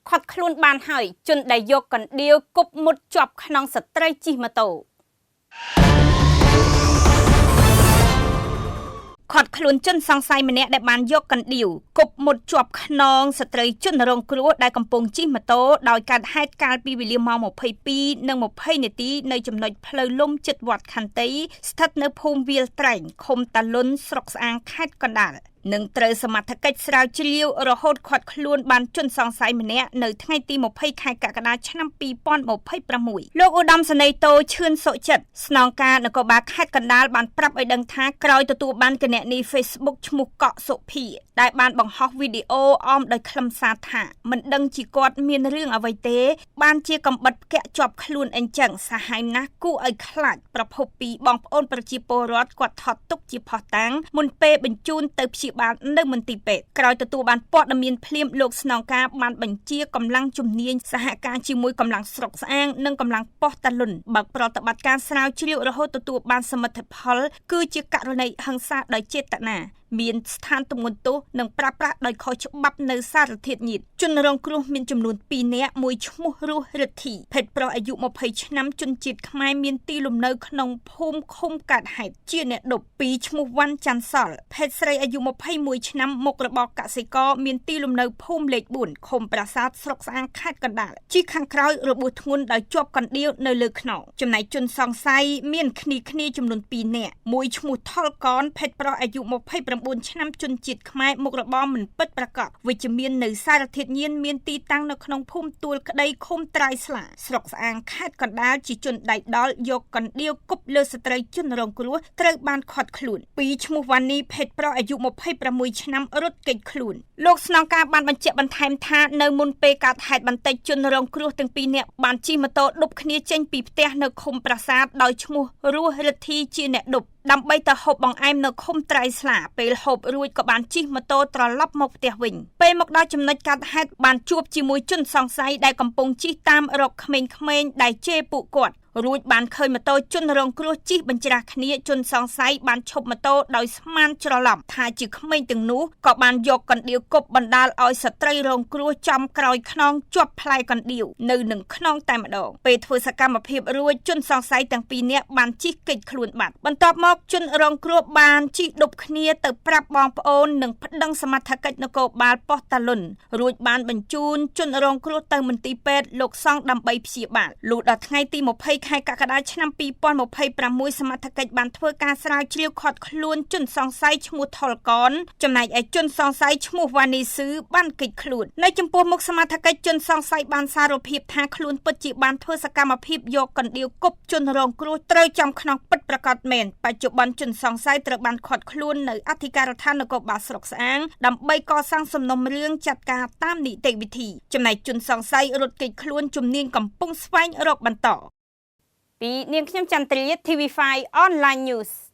ឃាត់ខ្លួនបានហើយជនដែលយកកណ្ដៀវគប់មុតជាប់ខ្នងស្ត្រីជិះម៉ូតូឃាត់ខ្លួនជនសង្ស័យម្នាក់ដែលបានយកកណ្ដៀវគប់មុតជាប់ខ្នងស្ត្រីជនរងគ្រោះដែលកំពុងជិះម៉ូតូដោយកើតហេតុកាលពីវេលាម៉ោង22:20នាទីនៅចំណុចផ្លូវលំជិតវត្តខន្តីស្ថិតនៅភូមិវាលត្រែងឃុំតាលុនស្រុកស្អាងខេត្តកណ្ដាលនឹងត្រូវសមត្ថកិច្ចស្រាវជ្រាវរហូតឃាត់ខ្លួនបានជនសង្ស័យម្នាក់នៅថ្ងៃទី20ខែកក្កដាឆ្នាំ2026លោកឧត្តមសេនីយ៍តូឈឿនសុចិត្តស្នងការនគរបាលខេត្តកណ្ដាលបានប្រាប់ឲ្យដឹងថាក្រោយទទួលបានគណនី Facebook ឈ្មោះកក់សុភាដែលបានបង្ហោះវីដេអូអមដោយខ្លឹមសារថាមិនដឹងជាគាត់មានរឿងអ្វីទេបានជាកំបិតផ្គាក់ជាប់ខ្លួនអញ្ចឹងសាហាវណាស់គួរឲ្យខ្លាចប្រភពពីបងប្អូនប្រជាពលរដ្ឋគាត់ថតទុកជាភស្តុតាងមុនពេលបញ្ជូនទៅព្យាបាលនៅមន្ទីរពេទ្យក្រោយទទួលបានព័ត៌មានភ្លាមលោកស្នងការបានបញ្ជាកម្លាំងជំនាញសហការជាមួយកម្លាំងស្រុកស្អាងនិងកម្លាំងប៉ុស្តិ៍តាលុនបើកប្រតិបត្តិការស្រាវជ្រាវរហូតទទួលបានសមិទ្ធផលគឺជាករណីហិង្សាដោយចេតនាមានស្ថានទម្ងន់ទោសនិងប្រើប្រាស់ដោយខុសច្បាប់នៅសារធាតុញៀនជនរងគ្រោះមានចំនួន2នាក់មួយឈ្មោះរស់រិទ្ធីភេទប្រុសអាយុ20ឆ្នាំជនជាតិខ្មែរមានទីលំនៅក្នុងភូមិឃុំកើតហេតុជាអ្នកដប់ពីរឈ្មោះវ៉ាន់ច័ន្ទសល់ភេទស្រីអាយុ21ឆ្នាំមុខរបរកសិករមានទីលំនៅភូមិលេខ4ឃុំប្រាសាទស្រុកស្អាងខេត្តកណ្ដាលជិះខាងក្រោយរបួសធ្ងន់ដោយជាប់កណ្ដៀវនៅលើខ្នងចំណែកជនសង្ស័យមានគ្នាចំនួន2នាក់មួយឈ្មោះថុលកនភេទប្រុសអាយុ29ឆ្នាំជនជាតិខ្មែរមុខរបរមិនពិតប្រាកដវិជ្ជមាននៅសារធាតុញៀនមានទីតាំងនៅក្នុងភូមិទួលក្តីឃុំត្រាយស្លាស្រុកស្អាងខេត្តកណ្ដាលជាជនដៃដល់យកកណ្ដៀវគប់លើស្ត្រីជនរងគ្រោះត្រូវបានឃាត់ខ្លួនពីរឈ្មោះវ៉ានីភេទប្រុសអាយុ26ឆ្នាំរត់គេចខ្លួនលោកស្នងការបានបញ្ជាក់បន្ថែមថានៅមុនពេលកើតហេតុបន្តិចជនរងគ្រោះទាំងពីរនាក់បានជិះម៉ូតូឌុបគ្នាចេញពីផ្ទះនៅឃុំប្រាសាទដោយឈ្មោះរស់រិទ្ធីជាអ្នកឌុបដើម្បីទៅហូបបង្អែមនៅឃុំត្រៃស្លាពេលហូបរួចក៏បានជិះម៉ូតូត្រឡប់មកផ្ទះវិញពេលមកដល់ចំណុចកាត់ហេតុបានជួបជាមួយជនសង្ស័យដែលកំពុងជិះតាមរកក្មេងៗដែលជេរពួកគាត់រួចបានឃើញម៉ូតូជនរងគ្រោះជិះបញ្ច្រាស់គ្នាជនសង្ស័យបានឈប់ម៉ូតូដោយស្មានច្រឡំថាជាក្មេងទាំងនោះក៏បានយកកណ្ដៀវគប់បណ្ដាលឲ្យស្ត្រីរងគ្រោះចំក្រោយខ្នងជាប់ផ្លែកណ្ដៀវនៅនឹងខ្នងតែម្ដងពេលធ្វើសកម្មភាពរួចជនសង្ស័យទាំងពីរនាក់បានជិះគេចខ្លួនបាត់បន្ទាប់មកជនរងគ្រោះបានជិះឌុបគ្នាទៅប្រាប់បងប្អូននិងប្តឹងសមត្ថកិច្ចនគរបាលប៉ុស្តិ៍តាលុនរួចបានបញ្ជូនជនរងគ្រោះទៅមន្ទីរពេទ្យលោកសង្ឃដើម្បីព្យាបាលលុះដល់ថ្ងៃទី20ខែកក្កដាឆ្នាំ2026សមត្ថកិច្ចបានធ្វើការស្រាវជ្រាវឃាត់ខ្លួនជនសង្ស័យឈ្មោះថុលកនចំណែកឯជនសង្ស័យឈ្មោះវ៉ានីស៊ឺបានគេចខ្លួននៅចំពោះមុខសមត្ថកិច្ចជនសង្ស័យបានសារភាពថាខ្លួនពិតជាបានធ្វើសកម្មភាពយកកណ្ដៀវគប់ជនរងគ្រោះត្រូវចំខ្នងពិតប្រាកដមែនបច្ចុប្បន្នជនសង្ស័យត្រូវបានឃាត់ខ្លួននៅអធិការដ្ឋាននគរបាលស្រុកស្អាងដើម្បីកសាងសំណុំរឿងចាត់ការតាមនីតិវិធីចំណែកជនសង្ស័យរត់គេចខ្លួនជំនាញកំពុងស្វែងរកបន្តពីនាងខ្ញុំចន្ទ្រា TV5 Online News។